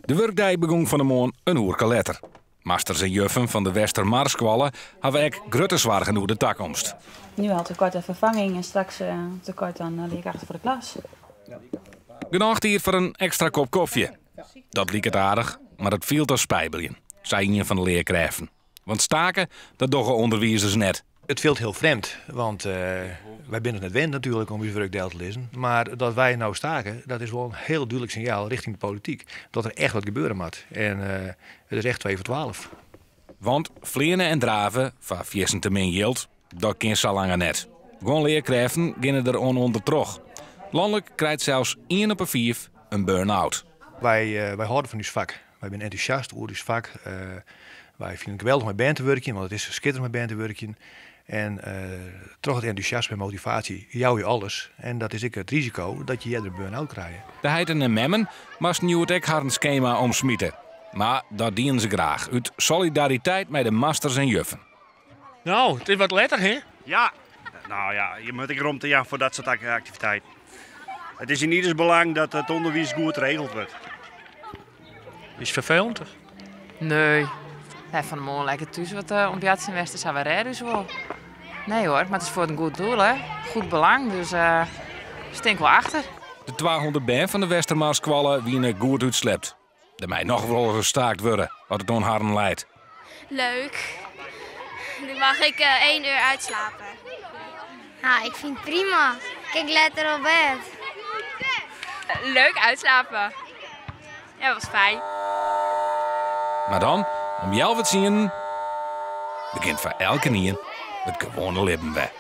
De wurkdei begûn fan 'e moarn in oerke letter. Masters en juffen fan de Westermarskoalle hawwe ek grutte soargen oer de takomst. Nu al tekort aan ferfanging en straks tekort aan learkrachten foar de klas. Genôch tiid foar in ekstra kop kofje. Dat liket aardich, mar it fielt as spijbeljen, sei ien fan de learkrêften. Want stake, dat dogge ûnderwizers net. It fielt hiel frjemd, want wy binne it net wend natuerlik om ús wurk del te lizzen. Mar dat wy no stake, dat is wol in hiel dúdlik sinjaal rjochting de polityk dat der echt wat gebeure moat. En it is echt twee foar twaalf. Want fleane en drave foar fierstente min jild, dat kin sa langer net. Guon learkrêften geane der oan ûndertroch. Lanlik krijt sels ien op 'e fiif in burn-out. Wy hâlde fan ús fak. Wy binne entûsjast oer ús fak. Wy fine it geweldich om mei bern te wurkjen, want it is skitterend mei bern te wurkjen. En troch it entûsjasme en motivaasje jouwe je alles. En dat is ek it risiko dat je earder in burn-out krije. De heiten en memmen moasten hjoed ek harren skema omsmite. Mar dat dienen se graach, út solidariteit mei de masters en juffen. No, it is wat letter, hè? Ja, no ja, je moatte ek romte jaan foar dat soart aktiviteiten. It is yn ieders belang dat it ûnderwiis goed regeld wurdt. Is it ferfelend? Nee. Wy fan 'e moarn lekker thús wat oan west, dus ha we rêde ús wol. Nee hoor, mar it is foar in goed doel, hè? Goed belang, dus stean ik wol achter. De 200 bern fan de Westermarskoalle wiene goed útslept. Der mei noch wolris staakt wurde as it oan harren leit. Leuk. Nu mag ik 1 uur uitslapen. Ja, ik vind het prima. Kin ik letter op bed. Leuk uitslapen. Ja, was fijn. Mar dan, om healwei tsienen, begjint foar elkenien it gewoane libben wer.